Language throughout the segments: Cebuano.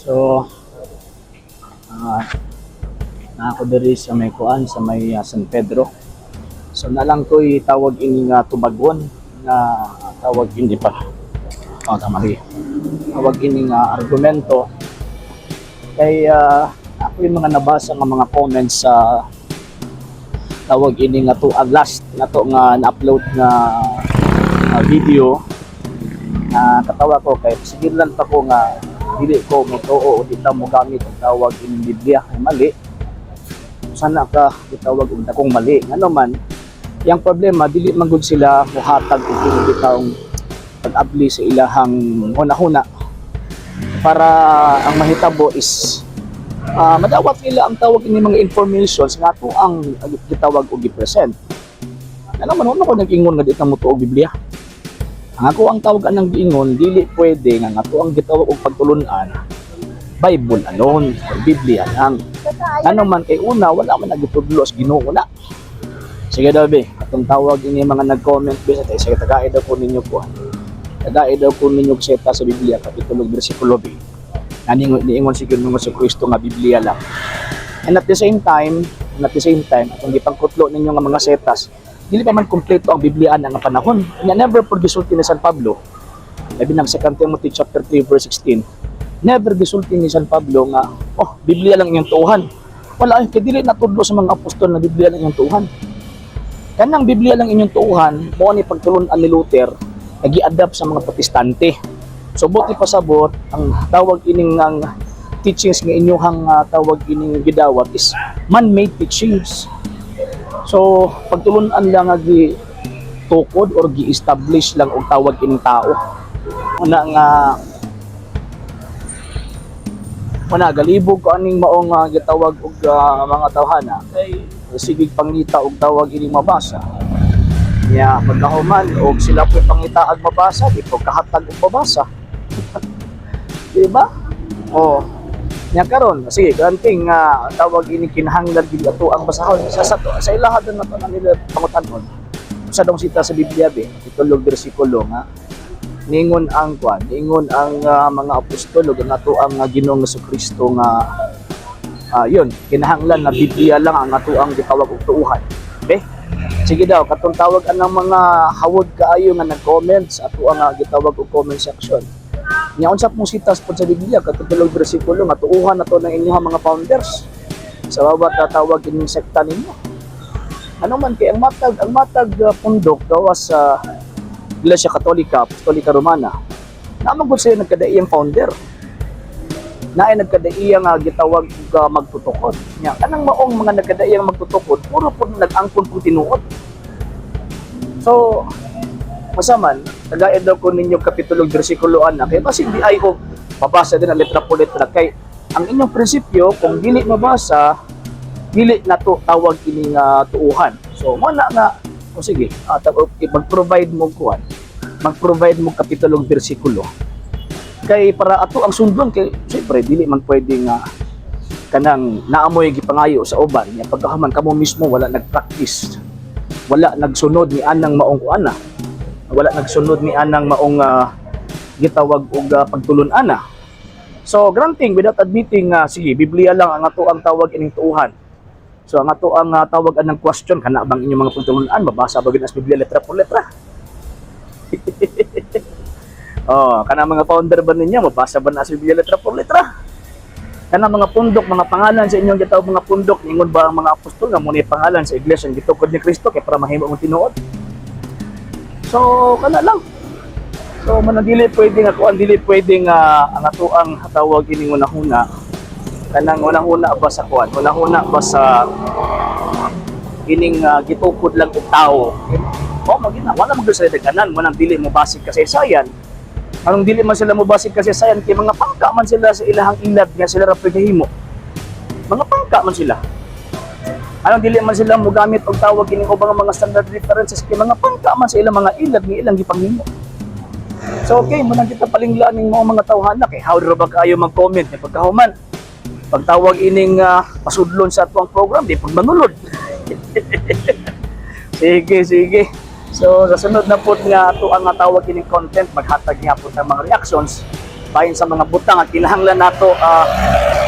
So, na ako diri sa may kuan, sa may San Pedro. So nalang ko'y tawag ini nga tubagon nga tawag hindi pa. Oh, tama rin. Tawag ini nga argumento kay ako yung mga nabasa nga mga comments sa tawag ini nga to last na to nga na-upload nga video na katawa ko kay sige lang pa ko nga dili ko mo tuo o di ta mo gamit ang tawag ining Biblia kay mali. Sana ka gitawag og dakong mali. Ngano man yang problema, dili man gud sila mohatag og kini bitawng pag-abli sa ilahang hunahuna para ang mahitabo is madawat nila ang tawag ini mga informations nga ato ang gitawag og gi-present. Ano man, ano ko nag-ingon nga di ka mo tuo og Biblia. Ang ako ang tawag anang giingon, dili pwede nga ato ang gitawag og pagtulun-an Bible alone or Biblia lang. Ano man kay una, wala man nagitudlo sa Ginoo na. Sige daw be, atong tawag ini mga nag-comment be sa tayo. Sige, tagaid daw ko ninyo ko. Tagaid daw ko ninyo seta sa Biblia, kapitulo bersikulo be. Naningon niingon si Ginoong Kristo nga Biblia lang. And at the same time, atong gipangkutlo ninyo nga mga setas, dili pa man kompleto ang Biblia nga panahon. Nya never pud gisulti ni San Pablo. Labi nang 2 Timothy chapter 3 verse 16. Never gisulti ni San Pablo nga, "Oh, Biblia lang inyong tuuhan." Wala ay kay dili natudlo sa mga apostol na Biblia lang inyong tuuhan. Kanang Biblia lang inyong tuuhan, mo ni pagtulun-an ni Luther, nagi-adapt sa mga Protestante. So buti pasabot, ang tawag ining ang teachings nga inyong tawag ining gidawat is man-made teachings. So pagtulun-an lang nga gi tukod or gi-establish lang og tawag ining tao. Una nga una galibog ko aning maong gitawag og mga tawhana kay sige pangita og tawag ining mabasa. Nya pagkahuman og sila po'y pangita ag mabasa, di po kahatag og mabasa. Di ba? Oh. Nya karon, sige, granting nga tawag ini kinahanglan gid ato ang basahon sa ilaha na to na nila pangutan-on. Sa dong sita sa Biblia be, kapitulo bersikulo nga ningon ang kwan, ningon ang mga apostol ug ang ato ang Ginoong Kristo nga yun, kinahanglan na Biblia lang ang ato ang gitawag og tuuhan. Be? Sige daw, katong tawag anang mga hawod kaayo nga nag-comment sa ato ang gitawag og comment section. Nya unsa pong sitas pod sa Biblia kapitulo bersikulo nga tuuhan na to ng inyong mga founders sa bawat tawag inyong sekta ninyo? Ano man kay ang matag pundok gawas sa Iglesia Katolika, Apostolika Romana. Naman gud sila nagkadaiyang founder. Naay nagkadaiya nga gitawag og magtutukod. Nya kanang maong mga nagkadaiyang magtutukod, puro pud nag-angkon pud tinuod. So, masaman, tagaid daw ko ninyo kapitulo bersikulo ana kay basin di ay og mabasa din ang letra po letra kay ang inyong prinsipyo kung dili mabasa, dili na to tawag ini nga tuuhan. So mo na nga o sige, mag-provide mo kuan, mag-provide mo kapitulong bersikulo kay para ato ang sundon kay siyempre dili man pwede nga kanang naamoy gipangayo sa uban nya pagkahuman kamo mismo wala nag-practice, wala nagsunod ni anang maong kuana, wala nagsunod ni anang maong gitawag og pagtulun-ana. So granting without admitting nga sige, Biblia lang ang ato ang tawag ining tuuhan. So ang ato ang tawag anang question, kana bang inyong mga pagtulun-an mabasa ba gid as Biblia letra por letra? Oh, kana mga founder ba ninyo mabasa ba na sa Biblia letra por letra? Kana mga pundok, mga pangalan sa inyong gitawag mga pundok, ingon ba ang mga apostol nga mo pangalan sa iglesia ang gitukod ni Kristo kay para mahimo ang tinuod? So kana lang. So man dili pwede nga kuan, dili pwede nga ang ato ang tawag ining unahuna, kanang unahuna ba sa kuan, unahuna ba sa ining gitukod lang og tawo. O magina wala man gyud sila daganan mo nang dili mo basig kasaysayan. Anong dili man sila mo basig kasaysayan kay mga pangka man sila sa ilahang ilad nga sila ra pwede. Mga pangka man sila. Anong dili man sila mo gamit og tawag ining ubang mga standard references kay mga pangka man sa ilang mga ilad nga ilang gipanghimo. So okay, mo nang kita palinglaan ning mga tawhana kay how ra ba kaayo mag-comment kay pagkahuman pagtawag ining pasudlon sa atuang program di pagmanulod. Sige, sige. So sa sunod na pud nga ato ang tawag ining content, maghatag nga pud ng mga reactions. Bahin sa mga butang at kinahanglan nato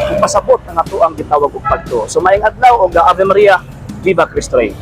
ipasabot ang ato ang gitawag og pagtuo. So maayong adlaw og Ave Maria, Viva Cristo Rey.